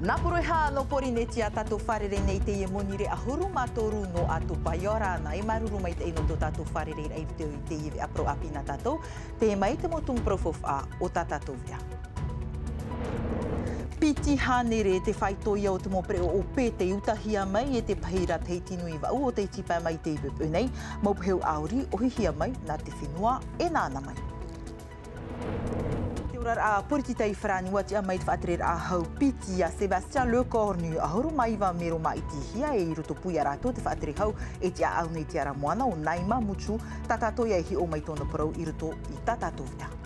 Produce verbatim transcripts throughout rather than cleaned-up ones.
Nā Poroiha nō Porinetia tātou fārerei nei i teie monirē ʻahuru mā toru nō ʻĀtopa. ʻIa ora na, e māuruuru maitaʻi nō tō tātou fārereiraʻa i roto i teie veʻa parau ʻāpī nā tātou. Teie mai te mau tumu parau faufaʻa o tā tātou veʻa. Piti hānere te faito ia o te mau pereʻoʻo pē tei utahia mai e te pahi ra Tahiti Nui Vaʻu o tei tīpae mai i teie poʻipoʻi nei. Mau pehu ʻāuri ʻohihia mai nā te fenua e nānā mai. Te oraraʻa poritita i Farāni, ʻua tiʻa mai te faʻatereraʻa hau piti a Sébastien Lecornu, ʻahuru mā iva mero māʻitihia, e i roto pū ia rātou te faʻatere hau e tiʻaʻau nei i te ara moana o Naima Mutu. Tā tātou ia e hiʻo mai tōna parau i roto i tā tātou veʻa.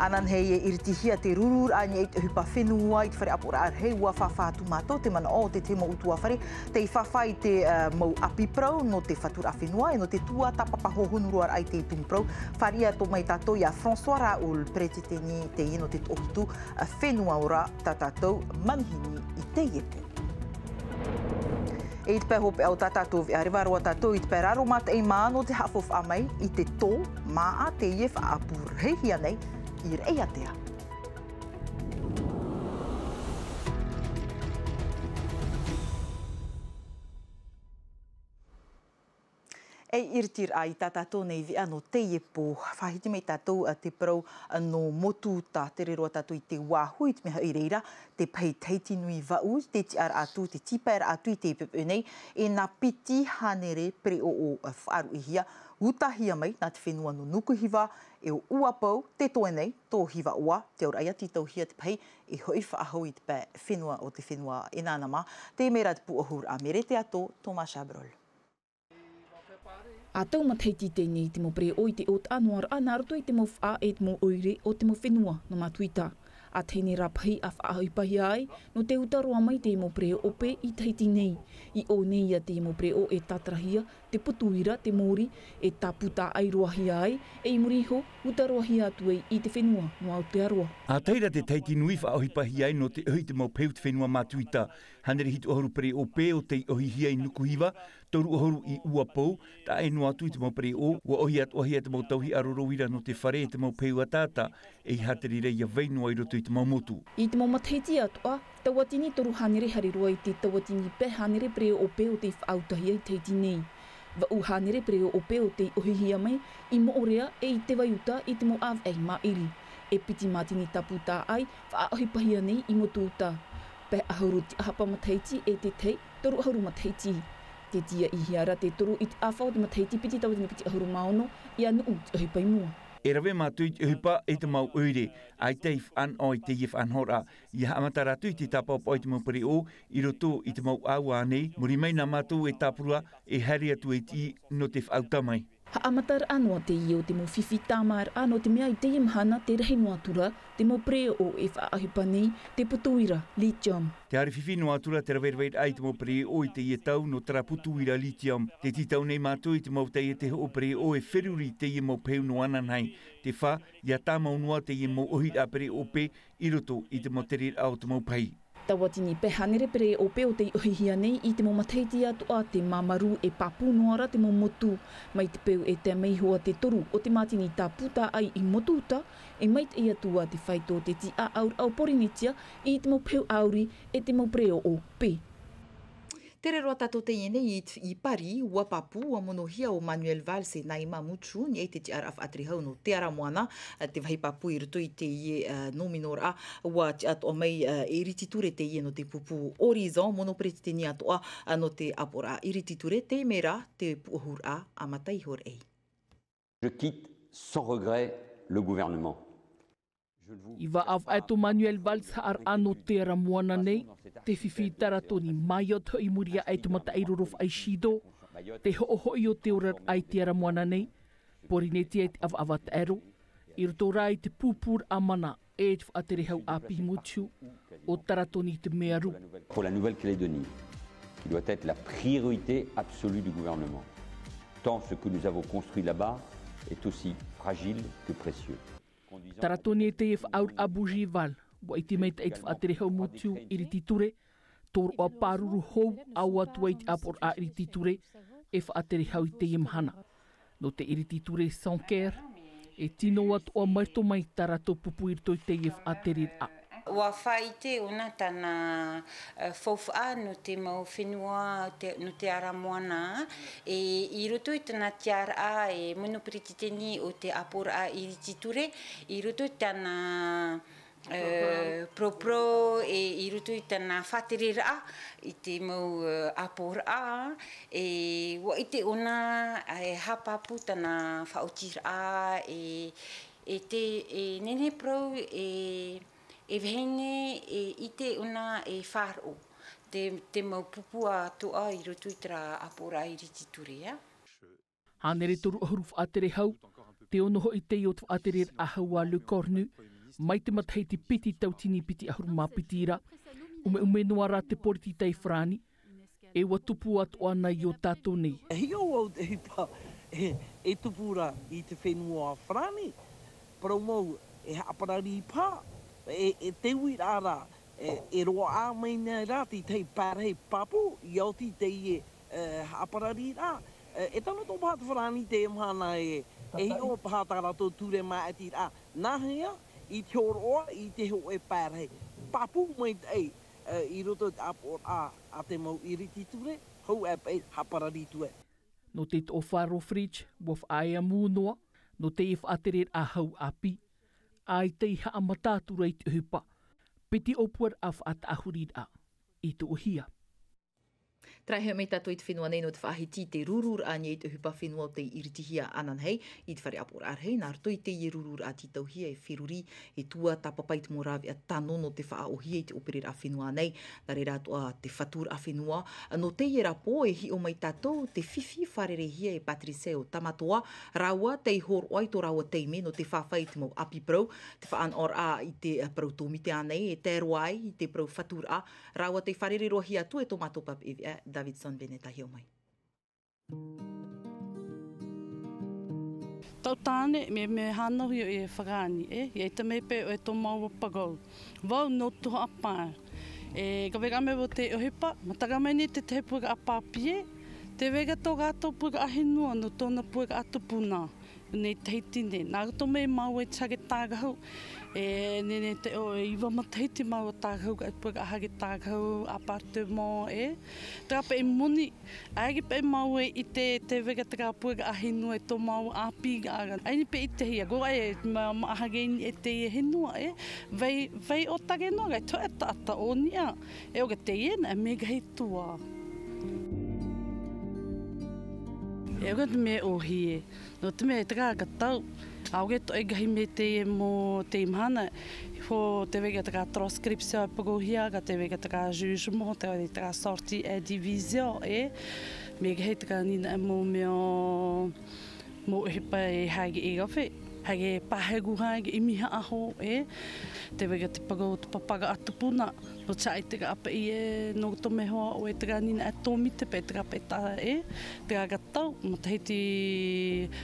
Ananahi e iritihia te rururaʻa i te ʻohipa fenua i te fare ʻāpoʻoraʻa rahi, ʻua fāfā atu mātou te manaʻo o te tahi mau ʻutuāfare tei fāfā i te, ā, mau ʻapi parau nō te faturaʻa fenua e nō te tuatāpapa hōhonu roa raʻa i te tumu parau. Fāriʻi atoʻa mai tātou ia François Raoul, peretiteni teie nō te toʻohitu, ā, Fenua Ora, tā tātou manihini i teie pō. E i te pae hopeʻa o tā tātou veʻa, reva roa tātou i te pae raro mātaʻi mā nō te haʻafaufaʻa mai i te tō māʻa teie faʻaʻapu rahihia nei i Raʻiātea. E iritiraʻa i tā tātou nei veʻa nō teie pō, faʻahiti mai tātou, ā, te parau, ā, nō Motu Uta, tere roa tātou i te Oahu, i te mea hoʻi i reira te pahi Tahiti Nui Vaʻu, te tiʻaraʻa atu, te tīpaeraʻa atu i teie poʻipoʻi nei, e nā piti hānere pereʻoʻo, ā, faʻaruʻihia, utahia mai nā te fenua nō Nukuhiva, e ʻo Uapou, te toe nei, tō Hivaʻoa, te auraʻa ia tītauhia te pahi, e hoʻi faʻahou i te pae fenua o te fenua e nānā mā. Teie mai rā te pūʻohuraʻa Merete Ato, Thomas Chabrol. ʻA tau matahiti teie nei te mau pereʻoʻo i te ʻōtaʻa noa raʻa nā roto i te mau faʻa e te mau ʻoire o te mau fenua nō Matuita. ʻA teie nei rā pahi ʻa faʻaʻohipahia ai nō te uta roa mai te mau pereʻoʻo pē i Tahiti nei. I ʻō nei ia te mau pereʻoʻo e tātarahia, te putu ira, te mōrī, e tāpū tāʻai roahia ai, e i muri iho, uta roahia atu ai i te fenua nō Aotearoa. ʻA tahi rā te Tahiti Nui faʻaʻohipahia ai nō te ʻohi te mau pehu te fenua Matuita. Hānere hitu ʻahuru pereʻoʻo pē o tei ʻohihia i Nukuhiva, toru ʻahuru i Uapou, taʻa ʻē noa atu i te mau pereʻoʻo, ʻua ʻohi atoʻahia te mau tauihaʻa roro ira nō te fare e te mau pehu ataata, e ʻeiaha te reira ia vai noa i roto i te mau motu. I te mau matahiti atoʻa, tauatini toru hānere haere roa i te tauatini pae hānere pereʻoʻo pē o tei faʻautahia i Tahiti nei. Vaʻu hānere pereʻoʻo pē o tei ʻohihia mai i Moʻorea e i Te Vai Uta i te mau ʻāvaʻe maʻiri. E piti mātini tāpū tāʻai faʻaʻohipahia nei i Motu Uta. Pae ʻahuru tiʻahapa matahiti e te tahi toru ʻahuru matahiti. Tē tīaʻihia ra te toru i te ʻāfa o te matahiti piti tauatini piti ʻahuru mā ono, ʻia nuʻu te ʻohipa i mua. E rave mātou i te ʻohipa e te mau ʻoire, ʻaita i faʻanaho i teie faʻanahoraʻa, ʻia haʻamata rātou i te tāpaʻopaʻo i te mau pereʻoʻo i roto i te mau ʻāua ānei, muri mai nā mātou e tāpura e haere atu e tiʻi nō te faʻauta mai. Haʻamataraʻa noa teie o te mau fifi tāmāraʻa, nō te mea i teie mahana tē rahi noa atu ra te mau pereʻoʻo e faʻaʻohipa nei te putu ira, lithium. Tē haere fifi noa atu ra te raveraveraʻa i te mau pereʻoʻo i teie tau nō terā putu ira lithium. Tē tītau nei mātou i te mau taiete hoʻo pereʻoʻo e feruri i teie mau pehu nō ananahi. Te fā, ʻia tāmau noa teie mau ʻohiraʻa pereʻoʻo pē i roto i te mau tereraʻa o te mau pahi. Tauatini pae hānere pereʻoʻo pē o tei ʻohihia nei i te mau matahiti atoʻa, tē māmarū e pāpū noa ra te mau motu. Mai te peu e tae mai iho ā te toru o te mātini tāpū tāʻai i Motu Uta, e maitaʻi atu ā te faito o te tiʻaʻauraʻa o Porinetia i te mau pehu ʻāuri e te mau pereʻoʻo pē. Tere roa tātou teie nei i, i Paris, ʻua pāpū, ʻua monohia ʻo Manuel Valls e Naima Mutu, i niʻa i te tiʻaraʻa faʻatere hau nō Te Ara Moana, te vāhi pāpū i roto i teie, ā, nōminoraʻa, ʻua tiʻa atoʻa mai, ā, e iriti ture teie nō te pupu Horizon, mono peretiteni atoʻa, ā, nō te ʻāpoʻoraʻa iriti ture, teie mai rā te pūʻohuraʻa a Matai Horei. Je quitte sans regret le gouvernement. ʻIa ʻāvaʻe tō Manuel Valls haʻaraʻa nō Te Ara Moana nei, te fifi taratoni Mayotte i muri aʻe i te mataʻi roro faʻaʻisido, te hoʻo hoʻi o te oraraʻa i Te Ara Moana nei, Porinetia i te ʻavaʻava taʻero, i roto rā i te pūpūraʻa mana e te faʻatere hau ʻāpī Mutu, ʻo Taratoni Te Mearu. Pour la Nouvelle-Calédonie, qui doit être la priorité absolue du gouvernement, tant ce que nous avons construit là-bas est aussi fragile que précieux. Taratoni e teie faʻaauraʻa Bougival, ʻua ʻite maitaʻi te faʻatere hau Mutu iriti ture, tōroʻa pāruru hou, ʻaore atu ai te ʻāpoʻoraʻa iriti ture, e faʻatere hau i teie mahana. Nō te iriti ture Sanquer, e tino atoʻa mai roto mai tā rātou pupu i roto i teie faʻatereraʻa. ʻUa faʻaʻite ʻōna tāna faufaʻa nō te mau fenua nō te ara moana, e i roto i tāna tiaraʻa e mono peretiteni o te ʻāpoʻoraʻa iriti ture, i roto i tāna propro e i roto i tāna faʻatereraʻa i te mau ʻāpoʻoraʻa, e ʻua ʻite ʻōna e hāpapū tāna faʻaotiraʻa e e te e nene parau e e vahine e ʻite ʻōna e faʻaroʻo te mau pupu atoʻa i roto i terā ʻāpoʻoraʻa iriti ture. Hānere toru ʻahuru faʻatere hau, te ono hoʻi teie o te faʻatereraʻa hau a Le Cornu, mai te matahiti piti tautini piti ʻahuru mā piti ra, ʻumeʻume noa rā te poritita i Farāni, e ʻua tupu atoʻa ana i ō tātou nei. E hiʻo au te ʻohipa e tupu ra i te fenua Farāni, parau mau e haʻaparari paha, e te uiraʻa ra e roaʻa mai nei rā te tahi parahi pāpū ia oti teie haʻaparariraʻa. E tano tō paha te Farāni teie mahana e hiʻo paha tā rātou ture māʻitiraʻa nāhea i te hōroʻa i te hōʻē parahi pāpū maitaʻi i roto i te ʻāpoʻoraʻa a te mau iriti ture hau e paʻi haʻaparari ture. Nō te toʻofaro Fridge ʻua faʻaea mū noa nō teie faʻatereraʻa hau ʻāpī, ʻaita i haʻamata atu ra i te ʻohipa piti ʻōpuaraʻa faʻataʻahuriraʻa i tuʻuhia. Tarahi mai tātou i te fenua nei nō te faʻahiti i te rururaʻa nei i te ʻohipa fenua o tei iritihia ananahi i te fare ʻāpoʻoraʻa rahi nā roto i teie rururaʻa tītauhia e feruri e tuatāpapa i te mau rāveʻa tano nō te faʻaʻohie i te ʻōpereraʻa fenua nei. Nā reira atoʻa te faturaʻa fenua nō teie ra pō e hiʻo mai tātou te fifi fārerehia e Patrice o Tamatoa rāua tei hōroʻa i tō rāua taime nō te fāfai i te mau ʻāpī parau, te faʻanahoraʻa i te parau tōmite ānei e tae roa ai i te parau faturaʻa rāua tei fārerei roa hia atu e tō mātou papeʻete Davidson Bennett a hiʻo mai. Tau tāne me me hānau hia e Farāni e ia ʻite mai paʻi ʻoe tō māua pagau. Vau nō tuhaʻa pae e ka vega mai vau te ʻohipa matara mai nei te tahi pueraʻa pāpie. Te vega tō rātou pueraʻa henua nō tōna pueraʻa tupuna nei tahiti nei nā roto mai māua i te hake tārahu e nene te ʻo e iva matahiti māua tārahu ka pueraʻa hake tārahu appartement e te rā paʻi moni. ʻAere paʻi māua i te te vega te rā pueraʻa henua e tō māua ʻāpī rā ʻaini paʻi i te hia koraʻa e maʻa hake i niʻa i teie henua e vai vai ʻōtare noa rai toʻe taʻata o niʻa. E ʻo ka teie na e mea kahi tua. E ʻo ka te mea ʻōhie nō te mea e te rā ka tau ʻaore toʻe kahi mea teie mō teie mahana. Hō te vega te rā transcription e pakohia ka te vega te rā jugement te rā sortie e division e mea kahi te rā nina e mō mea mō ʻohipa e hage i rawhe hage pāheru hage i miha aho e te vega te parau te paparaʻa tupuna nō te haʻaʻite ka paʻi e nō roto mai hoʻi ʻoe te rā nina e tōmite paʻi te rā paʻi tā e te rā ka tau matahiti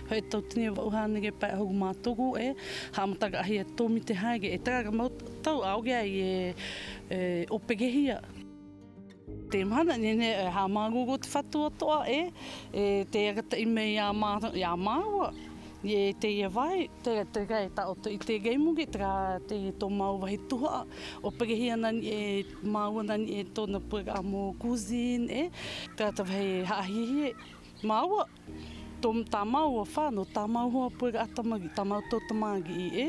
hoʻi tautini e vaʻu hānere pae ʻahuru mā toru e haʻamataraʻahia tōmite hage e te rā ka mau tau ʻaore ai e ʻōperehia. Te mahana nei nei e haʻamāuruuru te fatu atoʻa e e te arataʻi mai iā māua i teie vāhi te te kai taʻoto i te kai muri te rā te tō māua vāhi tuhaʻa ʻōperehia nani e māua nani e tōna pueraʻa mō cuisine e te rā te vāhi haʻahihie māua tō tā māua fānau tā māua hoa pueraʻa tamariʻi tā māua tō tamariʻi e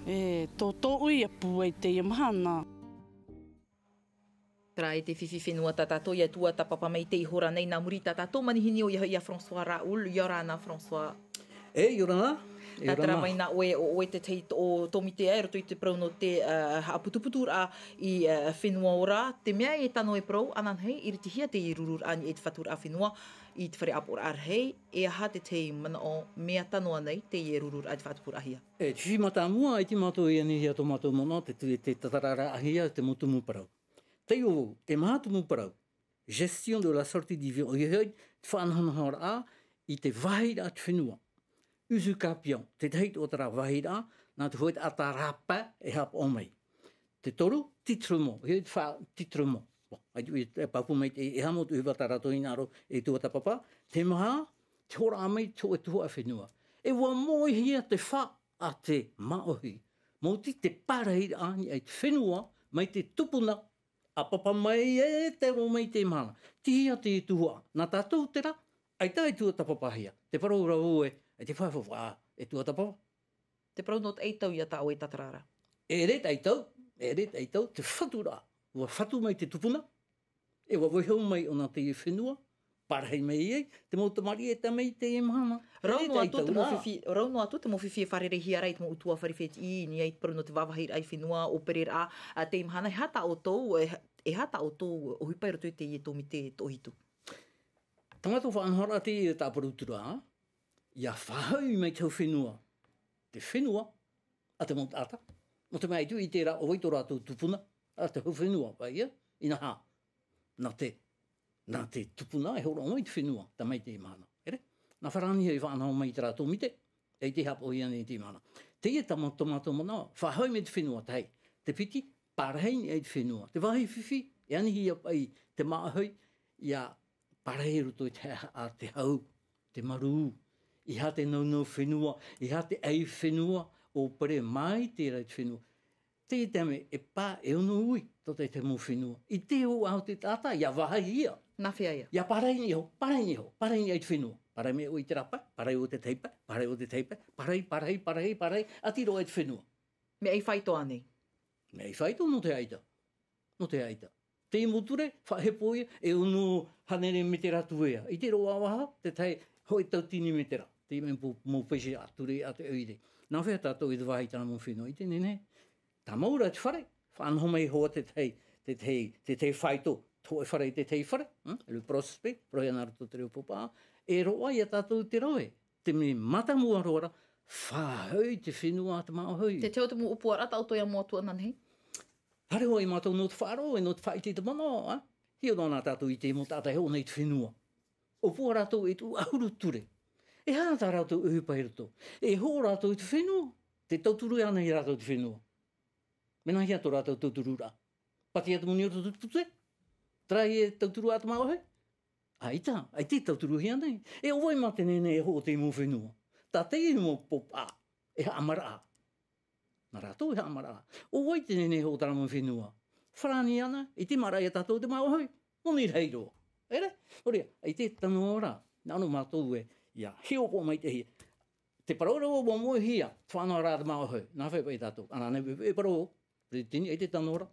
e tō tōʻu ia pūai teie mahana. Terā e te fifi fenua tā tātou ia tuatāpapa mai i teie hora nei nā muri i tā tātou manihini ʻoia hoʻi ia François Raoul ia ora na François. E ia ora na. Ia ora na. Tātara mai nā ʻoe ʻo ʻoe te tahi tōmite ai roto i te parau nō te haʻaputuputuraʻa i fenua ora te mea e tano e parau ananahi i ritihia teie rururaʻa nei e te faturaʻa fenua i te fare ʻāpoʻoraʻa rahi e aha te tahi manaʻo mea tano ana i teie rururaʻa i te faʻatupuraʻahia. E te fifi mātāmua ʻaita mātou e anihia tō mātou manaʻo te tātararaʻahia te mau tumu parau. Tei ʻō e maha tumu parau gestion de la sortie division ʻoia hoʻi te faʻanahonahoraʻa i te vāhiraʻa te fenua. Usucapion te tahi tō terā vāhiraʻa nā te hoʻi te ʻata rāpae e haʻapaʻo mai. Te toru titrement ʻoia hoʻi te faʻatitrement. Bon ai te ʻoe e pāpū mai te e haʻamau te ʻohipa tā rātou hinaʻaro e tuatāpapa. Te maha te hōroʻa mai te hoʻi tuhaʻa fenua e ua moʻehia te fā a te māʻohi. Mau ti te pārahiraʻa i te fenua mai te tupuna, a papa mai e te ro mai te mahana. Tihia te tuhaʻa nā tātou te rā, aita e tuatapapahia te parau rā vau e, e te faʻafaʻa e tuatapapa. Te parau nō te aitau ia tā ʻoe tatarara. E re te aitau, e re te aitau te faturaʻa, ua fatu mai te tupuna, e ua vaiho mai ʻona te fenua, pārahi mai ai te mau tamariʻi e tā mai te mahana. Rau noa atu te mau fifi, rau noa atu te mau fifi e fārereihia ra i te mau utuafare fētiʻi i niʻa i te parau nō te vāvāhiraʻa i fenua, ʻōpereraʻa, a te mahana e hata ʻoutou e, e hata ʻoutou ʻohipa i roto i teie tōmite toʻohitu. Tamato faʻanahoraʻa teie tā parau atu ra, ia faʻahoʻi mai te hau fenua, te fenua a te mau taʻata, nō te mea i tū i te rā o vai tō rātou tupuna a te hau fenua paʻi ia, inaha nā te, nā te tupuna e hōroʻa mai te fenua tā mai te mahana, ere? Nā farāni e faʻanaho mai i te rā tōmite, e i te hapaʻo ia nei te mahana. Teie tama tomato manaʻo faʻahoʻi mai te fenua tahi, te piti pārahi ai te fenua, te vāhi fifi e anihia paʻi te māʻohi, ia pārahi roto i te haʻa te hau, te marū, i hā te naunau fenua, i hā te ʻai fenua, ʻōpere mai te rā i te fenua. Te tame e pā e ono ui tō te te mau fenua i te o au te taʻata ia vāhi ia. Nā fea ia? Ia pārahi iho, pārahi iho, pārahi ai te fenua, pārahi mai ʻoe i te rā pae, pārahi ʻoe te tahi pae, pārahi ʻoe te tahi pae, pārahi pārahi pārahi pārahi ati roa i te fenua. Mea i faito anei? Mea i faito nō te aita, nō te aita. Te mau ture faʻahepo ia e ono hānere metera tuea i te roa vaha te tahi hoʻi tautini metera. Te mau paise a ture a te ʻoire. Nā fea tātou i te vāhi tāna mau fenua i te nene? Tāmau rā te fare, faʻanaho mai hoa te tahi, te tahi, te tahi faito, te hoʻe fare i te tahi fare, le prospect parau ia nā roto te reo papa. E roa ia tātou te rave, te mea mātāmua roa rā, faʻahoʻi te fenua a te māʻohi. Te teo te mau ʻōpuaraʻa tā ʻoutou ia moa atu ana nei? Haere hoa i mātou nō te faʻaroʻo e nō te faʻaʻite i te manaʻo, a? Hio noa nā tātou i te mau taʻata e hoʻo nei te fenua, ʻōpua rātou e tuʻu ʻahuru ture. E hā tā rātou ʻohipa i roto? E hoʻo rātou i te fenua, te tauturu ana i rātou te fenua. Mea nā hea tō rātou tauturu rā? Pātia te moni o te pute? Tarai e tauturu a te māʻohi? Aita, aita e tauturu hia nei. E ʻo vai mā te nene e hoʻo te mau fenua? Tā teie mau papa e haʻamaraʻa. Nā rātou e haʻamaraʻa. ʻO vai te nene e hoʻo tāna mau fenua? Farāni ana i te maraʻa ia tātou te māʻohi. Moni rahi roa. Ere? Nō reira, i te tano rā, nā ʻō mātou e, ia, hio pō mai te hia. Te parau rā ua moehia, te faʻanahoraʻa te māʻohi, nā fea paʻi tātou? Ana nei e parau, Peretiteni, i te tano rā.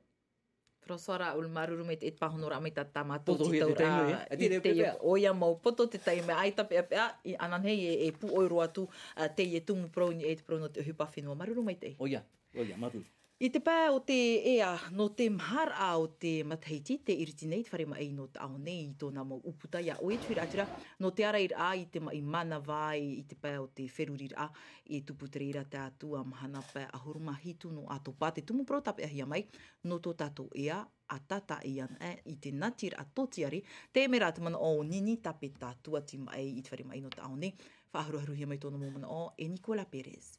François Raoul, māuruuru maitaʻi i te pāhonoraʻa mai tā mātou tītauraʻa i te, ʻoia mau poto te taime, ʻaita peʻapeʻa, i ana nei e, e pūʻoi roa atu, a, teie tumu parau i niʻa i te parau nō te ʻohipa fenua. Māuruuru maitaʻi. ʻOia, ʻoia, mātou. I te pae o te ea, nō te maharaʻa o te matahiti, tē iriti nei te fare maʻi nō Taʻaone i tōna mau ʻūputa iā ʻoe e te huiraʻatira, nō te ārairaʻa i te maʻi mānava i te pae o te feruriraʻa, e tupu te reira te Atua mahana pae ʻahuru mā hitu nō ʻAtopa, te tumu parau tāpeʻahia mai, nō tō tātou ea, ʻa tātaʻi ana i te natiraʻa tōtiare, te mea rā te manaʻo o Nini Tapeta, tuati maʻi i te fare maʻi nō Taʻaone, faʻaharuharuhia mai tōna mau manaʻo e Nicolas Perez.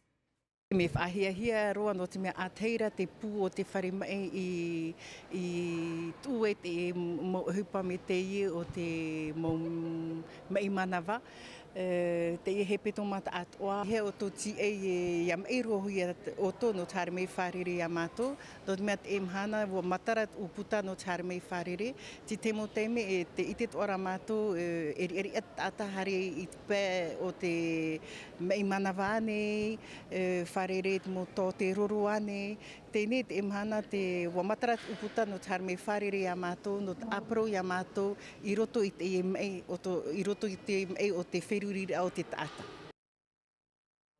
Mea faʻahiahia roa nō te mea ʻa tahi rā te pū o te fare maʻi i, i tuʻu ai te mau ʻohipa mai teie o te mau maʻi mānava. E, teie hepetoma taʻatoʻa, hea ʻoutou tīaʻi e, ia maʻi roa hoʻi ia ʻoutou nō te haere mai fārerei iā mātou, nō te mea teie mahana, ua matara te ʻūputa nō te haere mai fārerei, tē te mau taime, e, tē ʻite atoʻa ra mātou, e, e riʻariʻa te taʻata haere i te pae o te maʻi mānava nei, e, fārerei te mau tō te roro nei, teie nei teie mahana te, ua matara te ʻūputa nō te haere mai fārerei iā mātou, nō te ʻāparau iā mātou, i roto i teie maʻi, o tō, i roto i te maʻi o te feruriraʻa o te taʻata.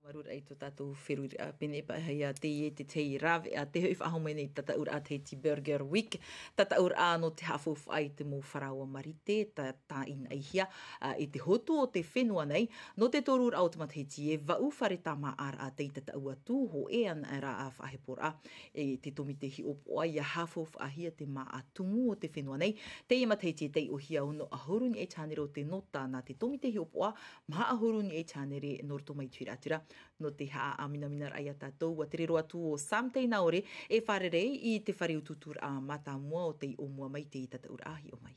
Māuruuru i tō tātou feruriraʻa, pēnei paʻi ia teie te tahi rāveʻa, te hoʻi faʻahou mai nei tataʻuraʻa Tahiti Burger Week, tataʻuraʻa nō te haʻafaufaʻa i te mau faraoa marite, tā, tāʻinaʻihia, a, i te hotu o te fenua nei, nō te toruraʻa o te matahiti e vaʻu fare tāmāʻaraʻa tei tataʻu atu, hōʻē ana rā faʻaheporaʻa, e te tōmite hiʻopoʻa ia haʻafaufaʻahia te māʻa tumu o te fenua nei. Teie matahiti e taiʻohia ono ʻahuru i niʻa i te hānere o te nota nā te tōmite hiʻopoʻa, maha ʻahuru i niʻa i te hānere nō roto mai te huiraʻatira. Nō te haʻaminaminaraʻa iā tātou, ua tere roa atu ʻo Sam Teinaore e fārerei i te fare utuuturaʻa mātāmua o tei ʻōmua mai te tataʻuraʻa hiʻo mai.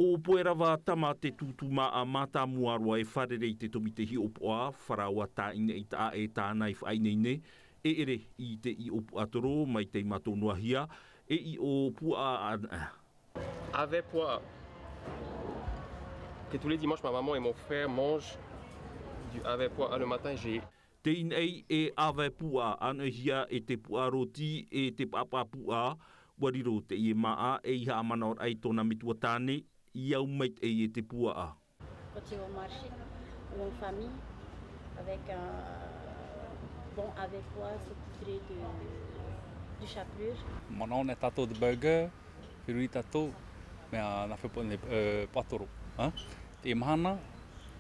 ʻO Poerava Tama te tūtū māʻa mātāmua roa e fārerei i te tōmite hiʻopoʻa, faraoa tāʻinaʻi taʻa e tāna i faʻaineine, E ʻere i te ʻiʻo puaʻatoro, mai tei mātou noa hia, e ʻiʻo puaʻa anaʻe. Ave puaʻa. Que tous les dimanches, ma maman et mon frère mangent du ave puaʻa le matin. J'ai Tei nei e ave puaʻa, anaʻe hia e te puaʻa roti, e te paʻapaʻa puaʻa, ʻua riro teie māʻa, ei haʻamanaʻoraʻa i tōna metua tāne, i au maitaʻi e te puaʻa. Quand tu es au marché ou en famille, avec un bon ave pois saupoudré de, de chapelure. Manaʻo nei tātou te burger, feruri tātou, mea nā fea puaʻa nei, ē, puaʻatoro, ā? Te mahana,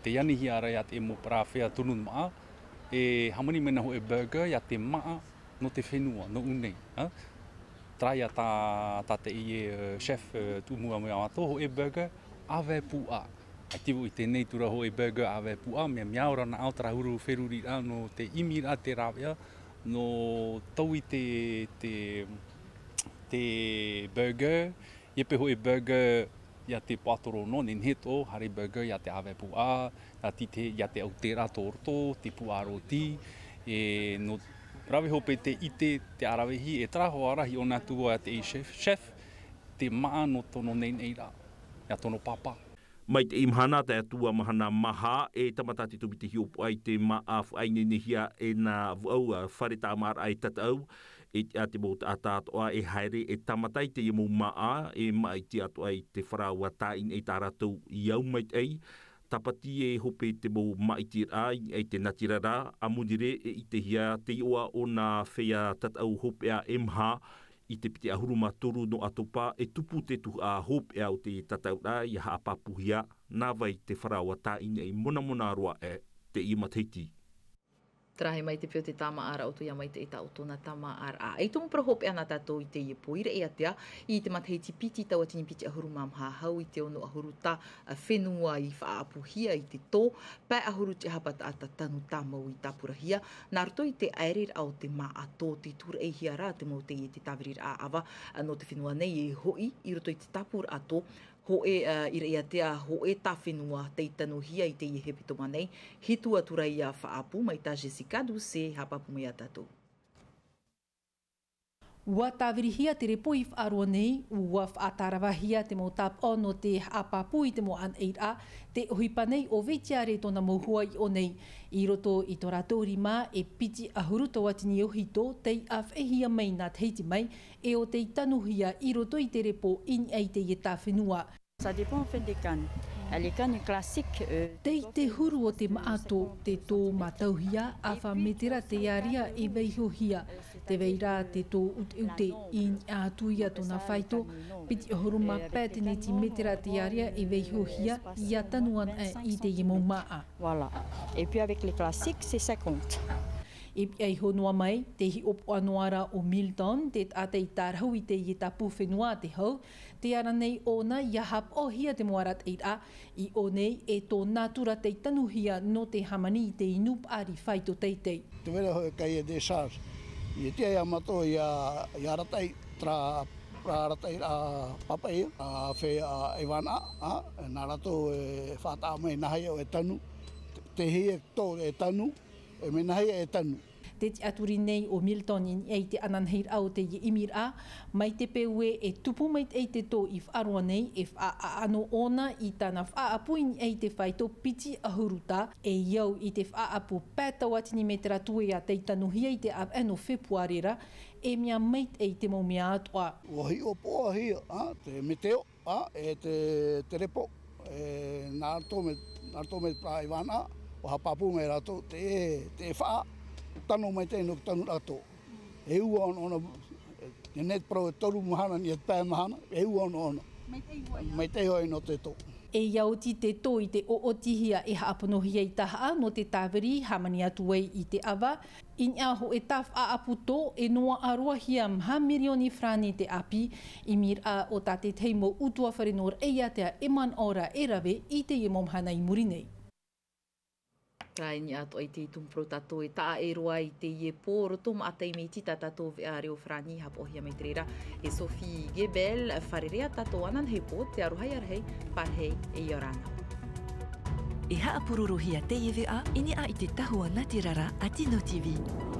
tē anihia ra ia te mau parau fea tonu māʻa, e hāmani mai na hōʻē burger ia te māʻa nō te fenua, nō ʻū nei, ā? Terā ia tā, tā teie, ē, chef, ē, tuʻumua mai a mātou, hōʻē burger ave puaʻa. ʻAita vau i teie nei atu ra hōʻē burger ave puaʻa, mea, mea ora nā ʻō terā huru feruriraʻa nō te ʻimiraʻa te rāveʻa, nō taui te, te, te burger, ʻia peʻe hōʻē burger ia te puaʻatoro nō, nehenehe atoʻa, haere burger ia te ave puaʻa, ia te, te, ia te ʻauteraʻa tō roto, te puaʻa roti, e nō rave hope te ʻite, te ʻaravihi, e terā hoʻi ra i ʻō atu vau ia te chef, chef, te māʻa nō tōna neneiraʻa, ia tōna pāpā. Mai teie mahana, tae atu ā mahana maha, e tāmata te tōmite hiʻopoʻa i te māʻa faʻaineinehia e nā vaʻu, ā, fare tāmāraʻa e tataʻu, e tiʻa te mau taʻata atoʻa e haere e tāmata i teie mau māʻa, e māʻiti atoʻa i te faraoa tāʻinaʻi tā rātou i au maitaʻi. Tāpati e hope te mau māʻitiraʻa i niʻa i te natirara, ʻāmui ra e ʻitehia te iʻoa o nā feiā tataʻu hopeʻa e maha, i te piti ʻahuru mā toru nō ʻAtopa, e tupu te tuhaʻa hopeʻa o te tataʻuraʻa ʻia haʻapāpūhia, nā vai te faraoa tāʻinaʻi monamona roa aʻe teie matahiti. Terā mai te peu te tāmāʻaraʻa o tō ia maitaʻi tā ʻoutou nā tāmāʻaraʻa. E tumu parau hopeʻa nā tātou i teie pō, i reira ʻaita, i te matahiti piti tauatini piti ʻahuru mā maha hau i te ono ʻahuru tā fenua i faʻaʻapuhia i te tō, pae ʻahuru te hapa taʻata tanu tāmau i tāpurahia, nā roto i te ʻaereraʻa o te māʻa tō, tē tūraʻihia ra te mau teie te tāviriraʻa ʻava nō te fenua nei e hoʻi i roto i te tāpūraʻa tō, hōʻē, ā, i reira ʻaita, hōʻē tā fenua tei tanuhia i teie hepetoma nei, hitu atu ra ia faʻaʻapu mai tā Jessica Doucet, haʻapāpū mai ia tātou. ʻUa tāvirihia te repo i Faʻaroa nei, ʻua faʻatāravahia te mau tāpaʻo nō te haʻapāpū i te mau ʻanaʻiraʻa, te ʻohipa nei ʻo Vetiare tōna mau hoa i ʻō nei. I roto i tō rātou rima e piti ʻahuru tauatini ʻohito, tei ʻāfaʻihia mai nā Tahiti mai, e ʻo tei tanuhia i roto i te repo i niʻa i teie tā fenua. Ça dépend en fait des cannes. Les cannes classiques, euh, Tei te huru o te māʻa tō, te tō mātauhia, ʻāfa metera te ārea e vaihohia. Tē vai ra te tō ʻuteʻute, i niʻa atu ia tōna faito, piti ʻahuru mā pae teneti metera te ārea e vaihohia, ʻia tanu anaʻe i teie mau māʻa. Voilà. Et puis avec les classiques, c'est cinquante. I piʻa iho noa mai, tē hiʻopoʻa noa ra ʻo Milton, te taʻata i tārahu i teie tāpū fenua a te hau, tē ara nei ʻōna ʻia haʻapaʻohia te mau arataʻiraʻa, i ʻō nei e tō natura tei tanuhia nō te hāmani i te inu paʻari faito teitei. Te vera hoʻi e cahier des charges. E tiʻa ia mātou ʻia, ʻia arataʻi terā, terā arataʻiraʻa papaʻi, ā, feiā, ā, e vānaʻa, ā, nā rātou e faʻataʻa mai nā hea e tanu, te, te hia tō e tanu, e mea nā hea e tanu. Tē tiʻaturi nei ʻo Milton i niʻa i te ananahiraʻa o teie ʻimiraʻa, mai te peu ē e tupu maitaʻi te tō i Faʻaroa nei, e faʻaʻano ʻōna i tāna faʻaʻapu i niʻa i te faito piti ʻahuru tā, e i au i te faʻaʻapu pae tauatini metera tuea tei tanuhia i te ʻāvaʻe nō Fepuare ra, e mea maitaʻi te mau mea atoʻa. ʻUa hiʻopoʻahia, ā, te meteo, ā, e te, te repo, e, nā roto mai, nā roto mai te parau i vānaʻa, ʻua haʻapāpū mai rātou, te, te faʻa, tano maitaʻi nō te tanu rātou. E ua ʻonaʻona, e, teie nei te parau e toru mahana, i te pae mahana, e ua ʻonaʻona. Maitaʻi hoʻi. Maitaʻi hoʻi nō te tō. E ʻia oti te tō i te ʻoʻotihia e haʻaponohia i tahaʻa nō te tāviri, hāmani atu ai i te ʻava, i niʻa hoʻi tā faʻaʻapu tō e noaʻa roa hia maha mirioni farāni te ʻāpī, ʻimiraʻa o tā te tahi mau ʻutuāfare nō Raʻiātea e manaʻo ra e rave i teie mau mahana i muri nei. Terā i niʻa atoʻa i te tumu parau tātou e taʻa ʻē roa i teie pō, roto maʻa taime iti tā tātou veʻa reo farāni, haʻapaʻohia mai te reira e Sophie Gebel, fārerei ā tātou ananahi pō, te aroha ia rahi, pārahi e ʻia ora na. E haʻapurorohia teie veʻa i niʻa i te tahua natirara a Tino TV.